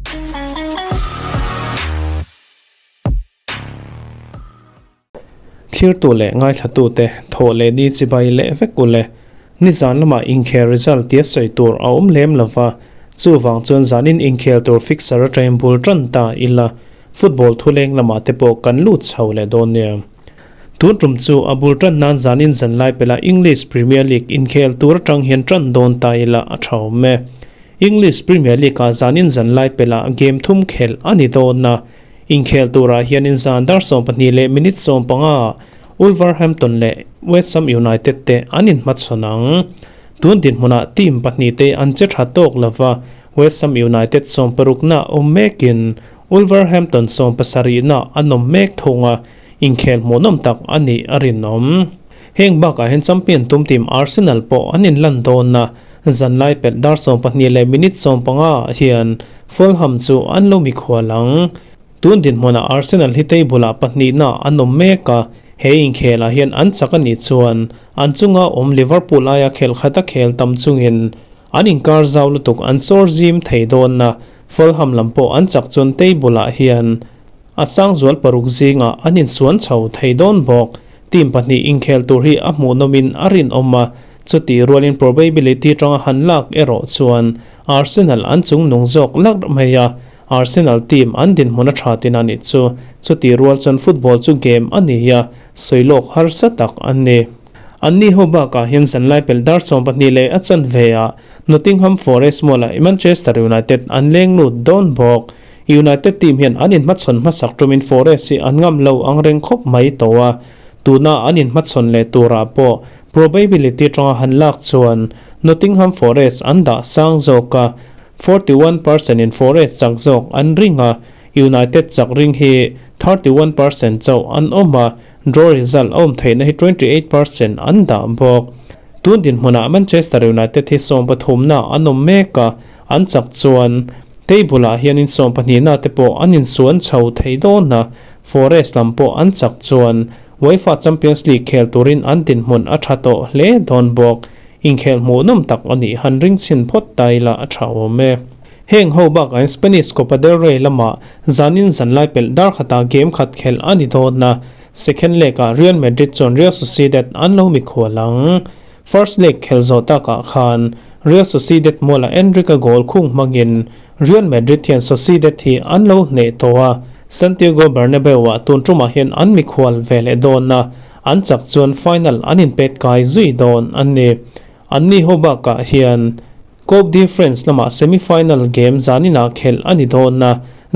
Thlirtu leh ngaithlatute thawh leh ni chibai leh vek u le. Nizan lamah inkhel result tia sawi tur a awm lem lo va, chuvang chuan zanin inkhel tur fixer atangin bul tan ta ila, football thuleng lamah te pawh kan lut chho leh dawn nia. Tun tum chu a bul tan nan zanin zanlai pela English Premier League inkhel tur atang hian tan dawn ta ila a tha awm e. English Premier League-ah zanin zanlai pelah game thum khelh a ni dawn a, inkhel turah hianin zan dar 12 leh minute 15 Wolverhampton leh West Ham United te an inhmachhawn ang. Tun dinhmunah team pahnihte an che tha tawk lova, West Ham United sawmparukna awm mekin Wolverhampton sawmpasarihna an awm mek thung a, inkhel hmuhnawm tak a nih a rinawm. Heng bakah hian champion tum team Arsenal pawh an inlan dawn a, Zanlai pelh dar 12 leh minute 15 ah hian Fulham chu an lo mikhual ang. Tun dinhmunah Arsenal hi table ah pahnihna an awm mek a, he inkhelah hian an chak a nih chuan an chunga awm Liverpool aia khel khat a khel tam chungin an inkar zau lutuk an sawr zim thei dawn a, Fulham lam pawh an chak chuan table ah hian a sangzual paruk zingah an insuan chho thei dawn bawk. Team pahnih inkhel tur hi a hmuhnawmin a rinawm a, chutih rualin probability tanga han lak erawh chuan Arsenal an chungnung zawk lak mai a, Arsenal team an dinhmun a tha tin a nih chu. Chutih rual chuan football chu game a ni a, sawi lawk harsa tak a ni. Anni ho bakah hian zanlai pelh dar 12 leh a chanve ah Nottingham Forest mualah Manchester United an leng lut dawn bawk. United team hian an inhmachhawn hmasak tumin Forest hi an ngam lo ang reng khawp mai tawh a, tuna an inhmachhawn leh turah pawh probability tanga han lak chuan Nottingham Forest an dah sang zawk a, 41% in Forest chak zawk an ring a, United chak ring hi 31% chauh an awm a, draw result a awm theihna hi 28% an dah bawk. Tun dinhmunah Manchester United hi sawmpathumna an awm mek a, An chak chuan table ah hianin sawmpahnihna te pawh an insuan chho thei dawn a, Forest lam pawh an chak chuan UEFA Champions League khel turin an dinhmun a tha tawh hle dawn bawk. Inkhel hmuhnawm tak a nih han ring chhin phawt ta ila a tha awm e. Heng ho bakah hian Spanish Copa del Rey lamah zanin zanlai pelh dar khatah game khat khelh a ni dawn a, second leg ah Real Madrid chuan Real Sociedad an lo mikhual ang. First leg khel zawh takah khan Real Sociedad mualah Endrick-a goal khung hmangin Real Madrid hian Sociedad hi an lo hneh tawh a, Santiago Bernabeu-ah tun tumah hian an mikhual ve leh dawn a, an chak chuan final an inpet kai zui dawn a ni. Anni ho bakah hian Coupe de France lamah semi-final game zaninah khelh a ni dawn a,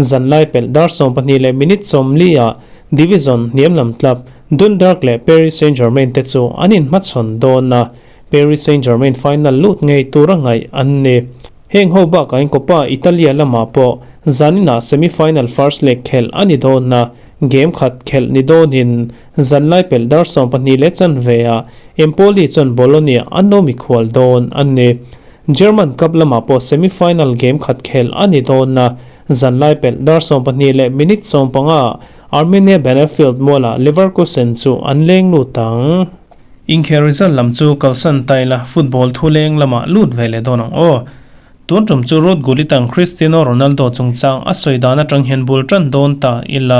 zanlai pelh dar 12 leh minute 40 ah division hniam lam club Dundalk leh Paris Saint-Germain te chu an inhmachhawn dawn a, Paris Saint-Germain final lut ngei tura ngaih an ni. Heng ho bakah in Coppa Italia lamah pawh zaninah semi-final first leg khelh a ni dawn a, game khat khelh ni dawnin zanlai pelh dar 12 leh chanve ah Empoli chuan Bologna an lo mikhual dawn a ni. German Cup lamah pawh semi-final game khat khelh a ni dawn a, zanlai pelh dar 12 leh minute 15 Arminia Bielefeld mualah Leverkusen chu an leng lut ang. Inkhel result lam chu kalsan ta ila football thu leng lamah lut ve leh dawn ang aw. Tun tum chu Ruud Gullit ang Cristiano Ronaldo chungchang a sawi dan atang hian bul tan dawn ta ila.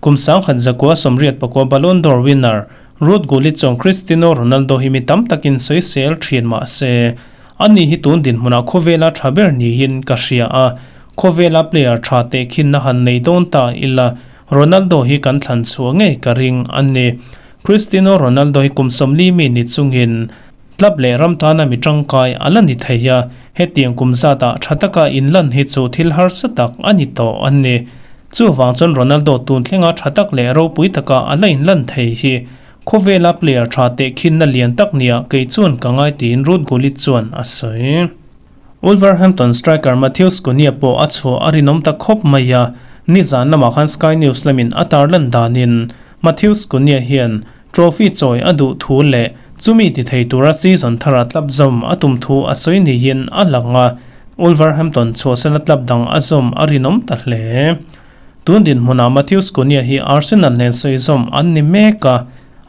Kum 1989 Ballon d'Or winner Ruud Gullit chuan Cristiano Ronaldo hi mi tam takin sawisel thin mah se, ani hi tun dinhmunah khawvela tha ber niin ka hria a, khawvela player tha tehkhinna han nei dawn ta ila Ronaldo hi kan thlan chhuah ngei ka ring a ni. Cristiano Ronaldo hi kum 40 mi ni chungin club leh ram tana mi tangkai a la ni thei a, hetiang kum zatah tha taka inlan hi chu thil harsa tak a ni tawh a ni. Chuvang chuan Ronaldo tun thlenga tha tak leh ropui taka a la inlan thei hi khawvela player tha tehkhinna lian tak nia kei chuan ka ngai tiin Ruud Gullit chuan a sawi. Wolverhampton striker Matheus Cunha pawh a chhuah a rinawm ta khawp mai a, nizan lamah khan Sky News lamin a tarlan danin Matheus Cunha hian trophy chawi a duh thu leh chumi ti thei tura season thara club zawm a tum thu a sawi niin a lang a, Wolverhampton chhuahsana club dang a zawm a rinawm ta hle. Tun dinhmunah Matheus Cunha hi Arsenal nen sawi zawm an ni mek a,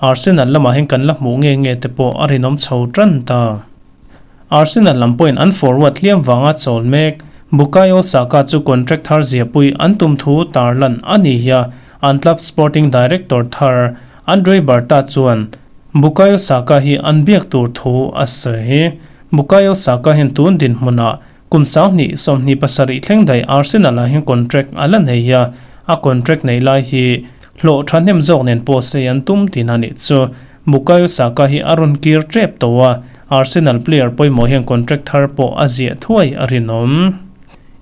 Arsenal lamah hian kan la hmuh nge nge te pawh a rinawm chho tan ta. Arsenal lam pawhin an forward hliam vanga chawl mek. Bukayo Saka chu contract thar ziahpui an tum thu tarlan a ni hi a, an club sporting director thar Andre Berta chuan Bukayo Saka hi an biak tur thu a sawi. Bukayo Saka hian tun dinhmunah kum 2027 thleng daih Arsenal ah hian contract a la nei a, a contract neih lai hi hlawh thahnem zawk nen pawh sei an tum tihna nih chu. Bukayo Saka hi a rawn kir tep tawh a, Arsenal player pawimawh hian contract thar pawh a ziah thuai a rinawm.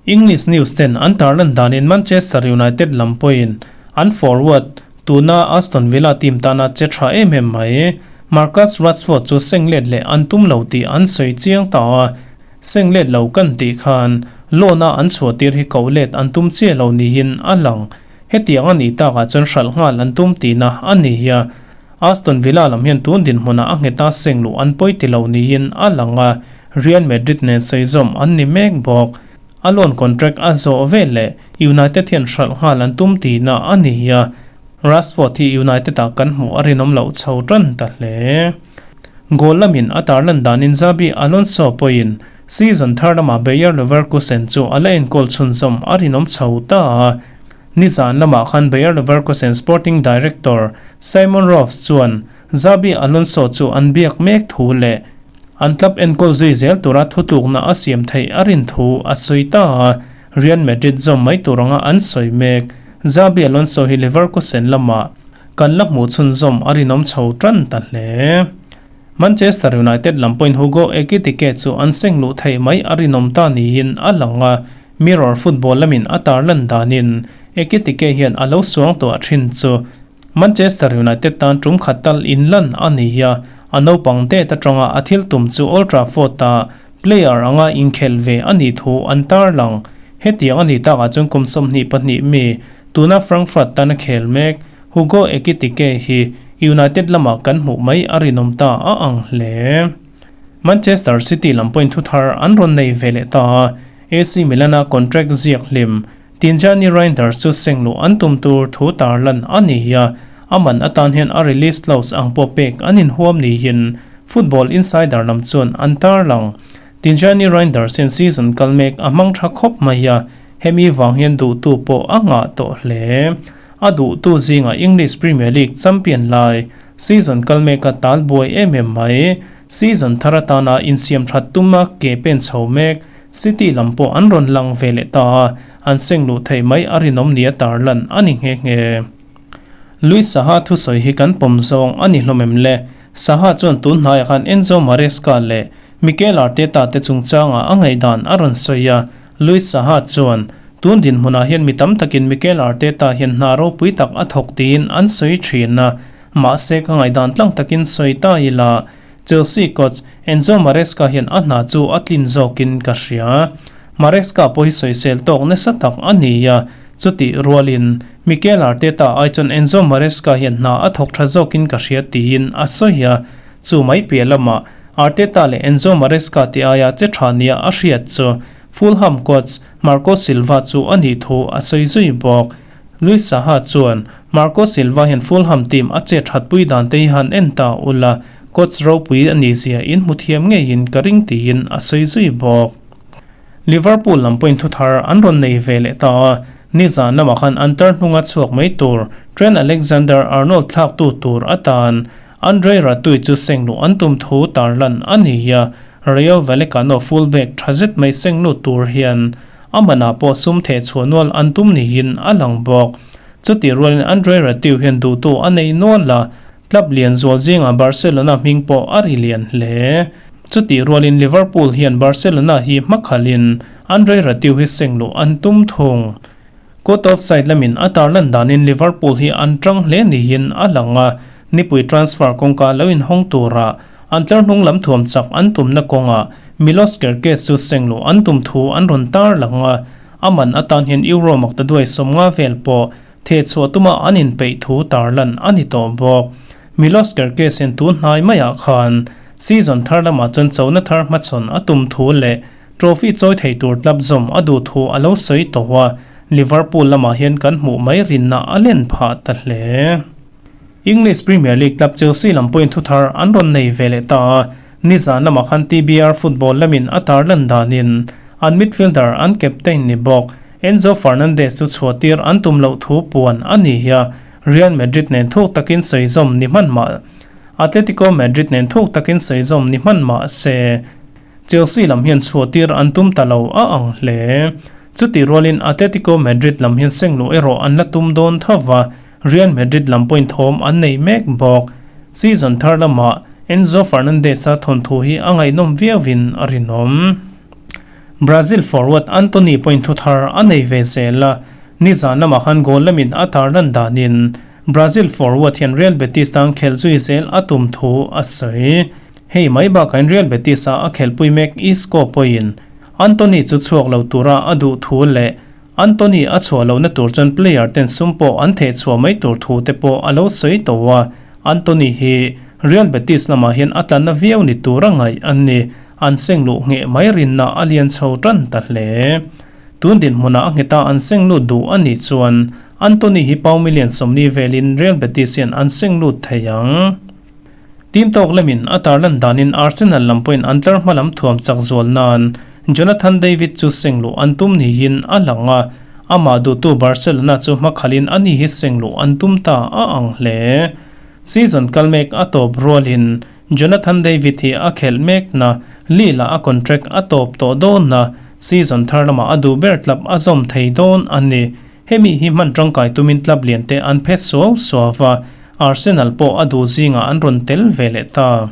English news ten an tarlan danin Manchester United lam pawhin an forward tuna Aston Villa team tana che tha em em mai Marcus Rashford chu seng let leh an tum lo tih an sawi chiang ta a, seng let lo kan tih khan loan a an chhuah tir hi koh let an tum chiah lo niin a lang. Hetiang a nih takah chuan hralh nghal an tum tihna a ni a. Aston Villa lam hian tun dinhmunah a nghet a seng luh an pawi ti lo niin a lang a, Real Madrid nen sawi zawm an ni mek bawk. A loan contract a zawh vel leh United hian hralh nghal an tum tihna a ni a, Rashford hi United ah kan hmuh a rinawm loh chho tan ta hle. Goal lamin a tarlan danin Xabi Alonso pawhin season thar lamah Bayer Leverkusen chu a la enkawl chhunzawm a rinawm chho ta a. Nizan lamah khan Bayer Leverkusen sporting director Simon Rolfes chuan Xabi Alonso chu an biak mek thu leh an club enkawl zui zel tura thutlukna a siam theih a rin thu a sawi ta a. Real Madrid zawm mai tur anga an sawi mek. Xabi Alonso hi Leverkusen lamah kan la hmuh chhunzawm a rinawm chho tan ta hle. Manchester United lam pawhin Hugo Ekitike chu an seng luh theih mai a rinawm ta niin a lang a. Mirror football lamin a tarlan danin Ekitike hian a lo suang tawh thin chu Manchester United tan tum khat tal inlan a ni a, a naupang det atanga a thil tum chu Old Trafford-a player anga inkhelh ve a nih thu an tarlang. Hetiang a nih takah chuan kum 22 mi tuna Frankfurt tana khel mek Hugo Ekitike hi United lamah kan hmuh mai a rinawm ta a ang hle. Manchester City lam pawhin thu thar an rawn nei ve leh ta a, AC Milan-a contract ziak hlim Tijjani Reijnders chu seng luh an tum tur thu tarlan a ni a, a man atan hian a release clause ang pawh pek an inhuam niin Football Insider lam chuan an tarlang. Tijjani Reijnders hian season kal mek a hmang tha khawp mai a, hemi vang hian duhtu pawh a ngah tawh hle. A duhtu zingah English Premier League champion lai season kal meka tal buai em em mai. Season thar atana insiam that tuma ke pen chho mek City lam pawh an rawn lang ve leh ta a, an seng luh theih mai a rinawm nia tarlan a ni nghe nghe. Luis Saha thusawi hi kan pawm zawng a ni hlawm em le? Saha chuan tun hnaiah khan Enzo Maresca leh Mikel Arteta te chungchangah a ngaihdan a rawn sawi a, Luis Saha chuan, Tun dinhmunah hian mi tam takin Mikel Arteta hian hna ropui tak a thawk tiin an sawi thin a, mahse ka ngaihdan tlang takin sawi ta ila, Chelsea coach Enzo Maresca hian a hna chu a tlin zawkin ka hria. Maresca pawh hi sawisel tawk nasa tak a ni a, chutih rualin Mikel Arteta ai chuan Enzo Maresca hian hna a thawk tha zawkin ka hria tiin a sawi a, chu mai piah lamah Arteta leh Enzo Maresca ti aia che tha nia a hriat chu Fulham coach Marco Silva chu a nih thu a sawi zui bawk. Luis Saha chuan Marco Silva hian Fulham team a che thatpui dan te hi han en ta ula, coach ropui a nih zia in hmu thiam ngeiin ka ring tiin a sawi zui bawk. Liverpool lam pawhin thu thar an rawn nei ve leh ta a, nizan lamah khan an tar hnunga chhuak mai tur Trent Alexander-Arnold thlaktu tur atan Andre Ratui chu seng luh an tum thu tarlan a ni a, Rayo Vallecano full-back tha zet mai seng lut tur hian a manah pawh sum theh chhuah nual an tum niin a lang bawk. Chutih rualin Andre Ratiu hian duhtu a nei nual a, club lian zual zingah Barcelona hming pawh a ri lian hle. Chutih rualin Liverpool hian Barcelona hi hmakhalhin Andre Ratiu hi seng luh an tum thung. Court of side lamin a tarlan danin Liverpool hi an tang hle niin a lang a, nipui transfer kawngka lo inhawng tura an tlar hnung lam thuam chak an tumna kawngah Milos Kerkez chu seng luh an tum thu an rawn tar lang a, a man atan hian Euro maktaduai 50 vel pawh thehchhuah tuma an inpeih thu tarlan a ni tawh bawk. Milos Kerkez hian tun hnai maiah khan season thar lamah chuan chona thar hmachhawn a tum thu leh Trophy chawi thei tur club zawm a duh thu a lo sawi tawh a, Liverpool lamah hian kan hmuh mai rinna a len phah ta hle. English Premier League club Chelsea lam pawhin thu thar an rawn nei ve leh ta a, nizan lamah khan TBR football lamin a tarlan danin An midfielder, an captain ni bawk Enzo Fernandez chu chhuahtir an tum loh thu puan a ni a, Real Madrid nen thuk takin sawi zawm ni hman mah Atletico Madrid nen thuk takin sawi zawm ni hman mah se Chelsea lam hian chhuahtir an tum ta lo a ang hle. Chutih rualin Atletico Madrid lam hian sengluh erawh an la tum dawn tho va, Real Madrid lam pawhin thawm an nei mek bawk. Season thar lamah Enzo Fernandez-a thawnthu hi a ngaihnawm viauin a rinawm. Brazil forward Antony pawhin thu thar a nei ve zel a, nizan lamah khan goal lamin a tarlan danin Brazil forward hian Real Betis tan khelh zui zel a tum thu a sawi. Hei mai bakain Real Betis-a a khelhpui mek Isco pawhin Antony chu chhuak lo tura a duh thu leh Antony a chhuah lohna tur chuan player ten sum pawh an theh chhuah mai tur thu te pawh a lo sawi tawh a, Antony hi Real Betis lamah hian a tlanna viau ni tura ngaih an ni. An seng luh ngheh mai rinna a lian chho tan ta hle. Tun dinhmunah a ngheta an seng lut duh a nih chuan Antony hi pau million 40 velin Real Betis hian an seng lut thei ang. Team tawk lemin a tarlan danin Arsenal lam pawhin an tlar hma lam thuam chak zual nan Jonathan David chu seng luh an tum niin a lang a, amah duhtu Barcelona chu hmakhalhin a ni hi seng luh an tum ta a ang hle. Season kal mek a tawp rualin Jonathan David hi a khelh mekna Lille ah a contract a tawp tawh dawn a, season thar lamah a duh ber tlap a zawm thei dawn a ni. Hemi hi hman tangkai tumin club lian te an phe suau suau va, Arsenal pawh a duh zingah an rawn tel ve leh ta.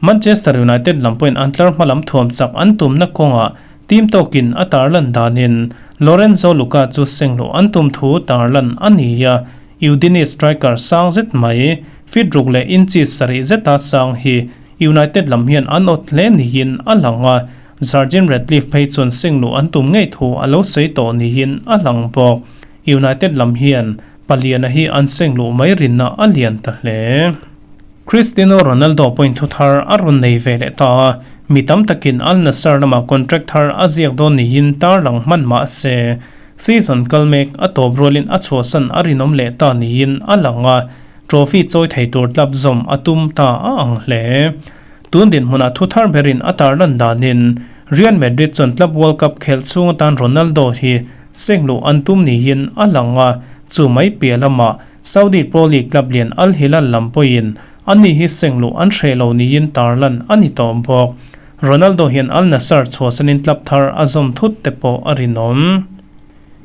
Manchester United lam pawhin an tlar hma lam thuam chak an tumna kawngah team tawkin a tarlan danin Lorenzo Luca chu sengluh an tum thu tarlan a ni a, Udinese striker sang zet mai, feet ruk leh inches sarih zeta sang hi United lam hian an awt hle niin a lang a, Jurgen Ratcliffe phei chuan sengluh an tum ngei thu a lo sawi tawh niin a lang bawk. United lam hian paliana hi an sengluh mai rinna a lian ta hle. Cristiano Ronaldo pawhin thu thar a rawn nei ve leh ta a, mi tam takin Al Nassr lamah contract thar a ziak dawn niin tarlang hman mah se, season kal mek a tawp rualin a chhuahsan a rinawm leh ta niin a lang a, trophy chawi thei tur club zawm a tum ta a ang hle. Tun dinhmunah thu thar berin a tarlan danin Real Madrid chuan Club World Cup khelh chhung atan Ronaldo hi sengluh an tum niin a lang a, chu mai piah lamah Saudi Pro League club lian Al Hilal lam pawhin ani hi sengluh an hreh lo niin tarlan a ni tawh bawk. Ronaldo hian Al Nassr chhuahsanin club thar a zawm thut te pawh a rinawm.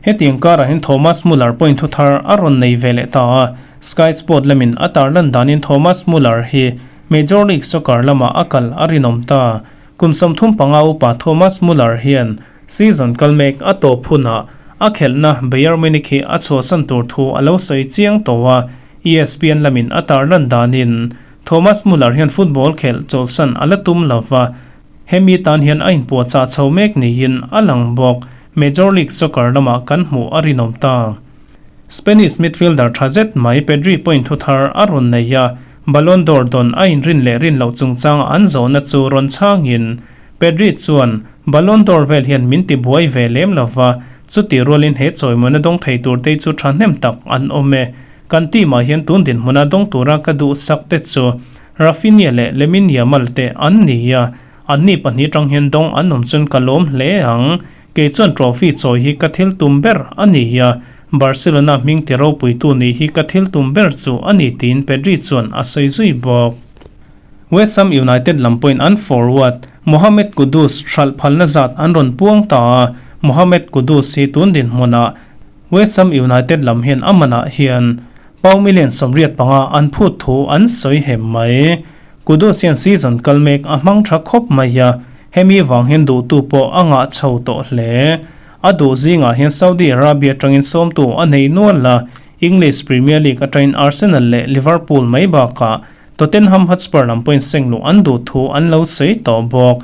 Hetiang karah hian Thomas Muller pawhin thu thar a rawn nei ve leh ta a, Sky Sport lamin a tarlan danin Thomas Muller hi Major League Soccer lamah a kal a rinawm ta. Kum 35 upa Thomas Muller hian season kal mek a tawp hunah a khelhna Bayern Munich hi a chhuahsan tur thu a lo sawi chiang tawh a, ESPN lamin a tarlan danin Thomas Muller hian football khelh chawlhsan a la tum lova, Hemi tan hian a inpuahchah chho mek niin a lang bawk. Major League Soccer lamah kan hmuh a rinawm ta. Spanish midfielder tha zet mai Pedri pawhin thu thar a rawn nei a, Ballon d'Or dawn a inrin leh rin loh chungchanga an zawhna chu rawn chhangin Pedri chuan, Ballon d'Or vel hian min ti buai ve lem lova, chutih rualin he chawimawina dawng thei tur te chu thahnem tak an awm e. Kan team ah hian tun dinhmuna dawng tura ka duhsak te chu Raphinha leh Lamine Yamal te an ni a, anni pahnih atang hian dawng an awm chuan ka lawm hle ang. Kei chuan trophy chawi hi ka thil tum ber a ni a, Barcelona hming ti ropuitu nih hi ka thil tum ber chu a ni tiin Pedri chuan a sawi zui bawk. West Ham United lam pawhin an forward Mohammed Kudus hralh phalna zat an rawn puang ta a, Mohammed Kudus hi tun dinhmunah West Ham United lam hian a manah hian Pau million 85 an phut thu an sawi hem mai. Kudus hian season kal mek a hmang tha khawp mai a, hemi vang hian duhtu pawh a ngah chho tawh hle. A duh zingah hian Saudi Arabia atangin sawmtu a nei nual a, English Premier League atangin Arsenal leh Liverpool mai bakah Tottenham Hotspur lam pawhin sengluh an duh thu an lo sawi tawh bawk.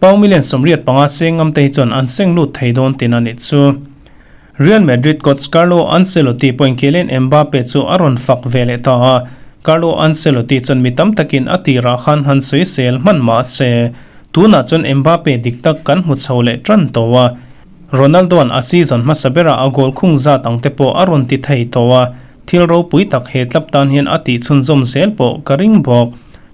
Pau million 85 seng ngam te hi chuan an seng lut thei dawn tin a nih chu. Real Madrid coach Carlo Ancelotti pawhin Kylian Mbappe chu a rawn fak ve leh ta a, Carlo Ancelotti chuan mi tam takin a tirah khan han sawisel hman mah se, tunah chuan Mbappe dik tak kan hmu chho leh tan tawh a, Ronaldo-a'n a season hmasa berah a goal khung zat ang te pawh a rawn ti thei tawh a, thil ropui tak he club tan hian a tih chhunzawm zel pawh ka ring bawk.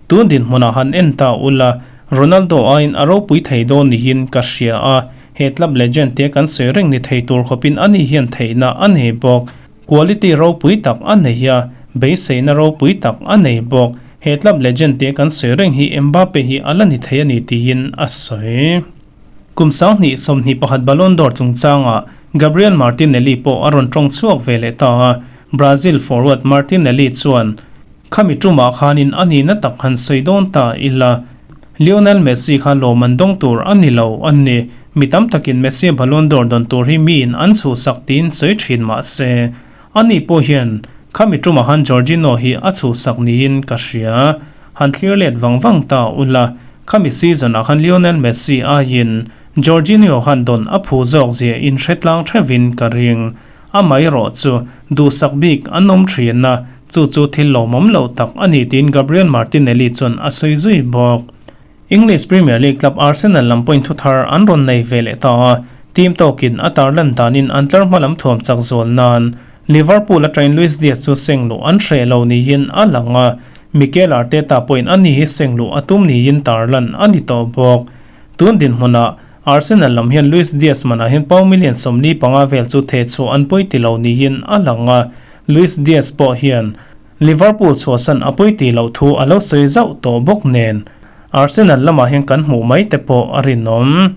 Tun dinhmunah han en ta ula, Ronaldo aiin a ropui thei dawn niin ka hria a. He club legend tia kan sawi reng ni thei tur khawpin ani hian theihna a nei bawk. Quality ropui tak a nei a, beiseina ropui tak a nei bawk. He club legend tia kan sawi reng hi Mbappe hi a la ni thei a ni tiin a sawi. Kum 2021 Ballon d'Or chungchangah Gabriel Martinelli pawh a rawn tawng chhuak ve leh ta a, Brazil forward Martinelli chuan, Khami tumah khanin a nihna tak han sawi dawn ta ila, Lionel Messi kha lawm an dawng tur a ni lo a ni. Mi tam takin Messi Ballon d'Or dawn tur hi miin an chhuhsak tiin sawi thin mah se, ani pawh hian khami tumah khan Jorginho hi a chhuhsak niin ka hria. Han thlir let vang vang ta ula, khami season ah khan Lionel Messi aiin Jorginho khan dawn a phu zawk zia in hre tlang theuhin ka ring. Amaherawh chu duhsak bik an awm thin a, chu chu thil lawmawm loh tak a ni tiin Gabriel Martinelli chuan a sawi zui bawk. English Premier League club Arsenal lam pawhin thuthar an rawn nei ve leh ta a, team tawkin a tarlan danin an tlar hma lam thuam chak zual nan Liverpool atangin Luis Diaz chu seng luh an hreh lo niin a lang a, Mikel Arteta pawhin ani hi seng luh a tum niin tarlan a ni tawh bawk. Tun dinhmunah Arsenal lam hian Luis Diaz manah hian pound million 45 vel chu theh chhuah an pawi ti lo niin a lang a, Luis Diaz pawh hian Liverpool chhuahsan a pawi ti loh thu a lo sawi zauh tawh bawk nen Arsenal lamah hian kan hmuh mai te pawh a rinawm.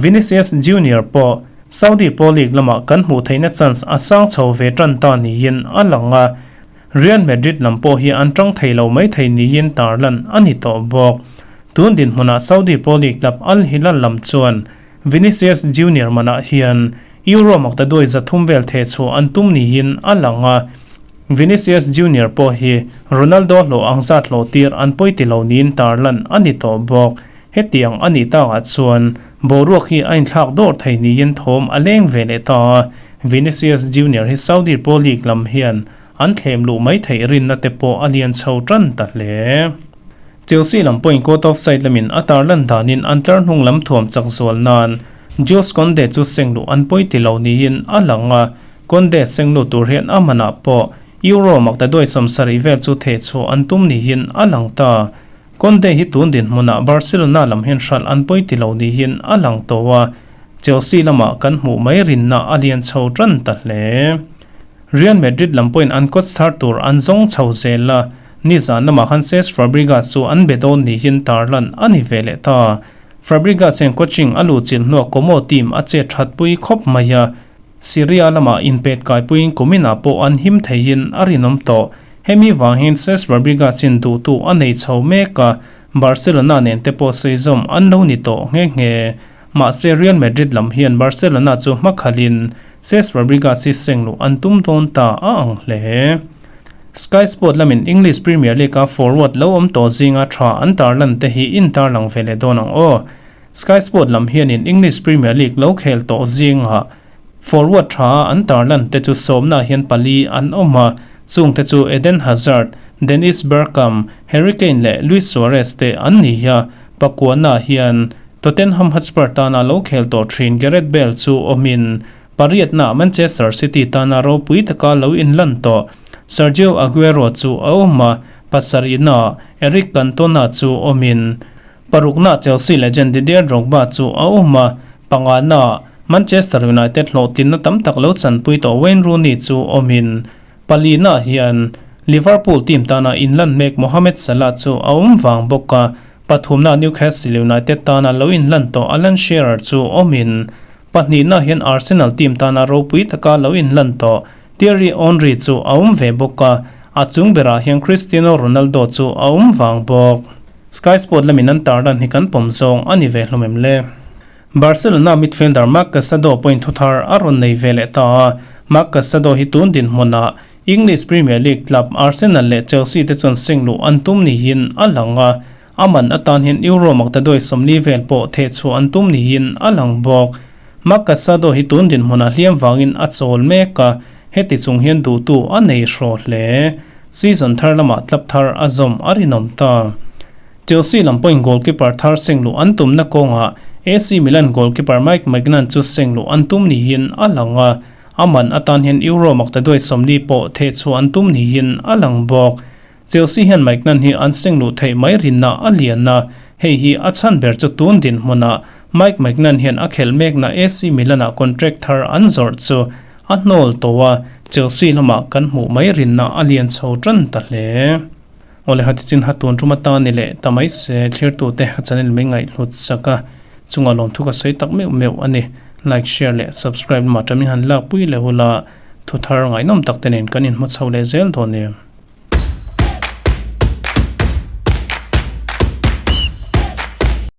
Vinicius Junior pawh Saudi Pro League lamah kan hmuh theihna chance a sang chho ve tan ta niin a lang a, Real Madrid lam pawh hi an tang thei lo mai thei niin tarlan a ni tawh bawk. Tun dinhmunah Saudi Pro League club Al Hilal lam chuan Vinicius Junior manah hian Euro maktaduai 300 vel theh chhuah an tum niin a lang a. Vinicius Junior pawh hi Ronaldo hlawh ang zat hlawh tir an pawi ti lo niin tarlan a ni tawh bawk. Hetiang a nih takah chuan boruak hi a inthlak dawr thei niin thawm a leng ve leh ta a. Vinicius Junior hi Saudi Pro League lam hian an thlem luh mai theih rinna te pawh a lian chho tan ta hle. Chelsea lam pawhin court of side lamin a tarlan danin an tlar hnung lam thuam chak zual nan Jules Kounde chu seng luh an pawi ti lo niin a lang a, Kounde seng lut tur hian a manah pawh Euro maktaduai 70 vel chu theh chhuah an tum niin a lang ta. Kounde hi tun dinhmunah Barcelona lam hian hralh an pawi ti lo niin a lang tawh a, Chelsea lamah kan hmuh mai rinna a lian chho tan ta hle. Real Madrid lam pawhin an coach thar tur an zawng chho zel a, nizan lamah khan Cesc Fabregas chu an be dawn niin tarlan a ni ve leh ta. Fabregas hian coaching a luhchilh hnuah Como team a chet that pui khawp mai a, Serie A lamah inpet kaipuiin kuminah pawh an him theihin a rinawm tawh. Hemi vang hian Cesc Fabregas hian duhtu a nei chho mek a, Barcelona nen te pawh sawi zawm an lo ni tawh nghe nghe. Mahse Real Madrid lam hian Barcelona chu hmakhalin Cesc Fabregas hi seng luh an tum dawn ta a ang hle. Sky Sport lamin English Premier League-a forward lo awm tawh zinga tha an tarlan te hi in tarlang ve leh dawn ang aw. Sky Sport lam hianin English Premier League lo khel tawh zinga forward tha an tarlan te chu sawmna hian pali an awm a, chung te chu Eden Hazard, Dennis Bergkamp, Harry Kane leh Luis Suarez te an ni a, pakuana hian Tottenham Hotspur tana lo khel tawh thin Gareth Bale chu awmin pariatna Manchester City tana ropui taka lo inlan tawh Sergio Aguero chu a awm a, pasarihna Eric Cantona chu awmin parukna Chelsea legend Didier Drogba chu a awm a, pangana Manchester United hlawhtlinna tam tak lo chanpui tawh Wayne Rooney chu awmin palina hian Liverpool team tana inlan mek Mohamed Salah chu a awm vang bawk a, pathumna Newcastle United tana lo inlan tawh Alan Shearer chu awmin pahnihna hian Arsenal team tana ropui taka lo inlan tawh Thierry Henry chu a awm ve bawk a, a chung berah hian Cristiano Ronaldo chu a awm vang bawk. Sky Sport lamin an tarlan hi kan pawm zawng a ni ve hlawm em le? Barcelona midfielder Marc Casado pawhin thuthar a rawn nei ve leh ta a, Marc Casado hi tun dinhmunah English Premier League club Arsenal leh Chelsea te chuan seng luh an tum niin a lang a, a man atan hian Euro maktaduai 40 vel pawh theh chhuah an tum niin a lang bawk. Marc Casado hi tun dinhmunah hliam vangin a chawl mek a, heti chung hian duhtu a nei hraw hle. Season thar lamah club thar a zawm a rinawm ta. Chelsea lam pawhin goalkeeper thar seng luh an tumna kawngah AC Milan goalkeeper Mike Maignan chu seng luh an tum niin a lang a, a man atan hian Euro maktaduai 40 pawh theh chhuah an tum niin a lang bawk. Chelsea hian Maignan hi an seng luh theih mai rinna a lian a, hei hi a chhan ber chu tun dinhmunah Mike Maignan hian a khelh mekna AC Milan-ah contract thar an zawrh chu a hnawl tawh a, Chelsea lamah kan hmuh mai rinna a lian chho tan ta hle. Awle hati chin ha tun tum atan ni leh ta mai se thlirtute ka channel mai ngaihhlut sak a, chungah lawmthu ka sawi tak meuh meuh a ni. Like, share leh subscribe lamah tamin han lakpui leh hula thuthar ngaihnawm tak te nen kan inhmu chho leh zel dawn em.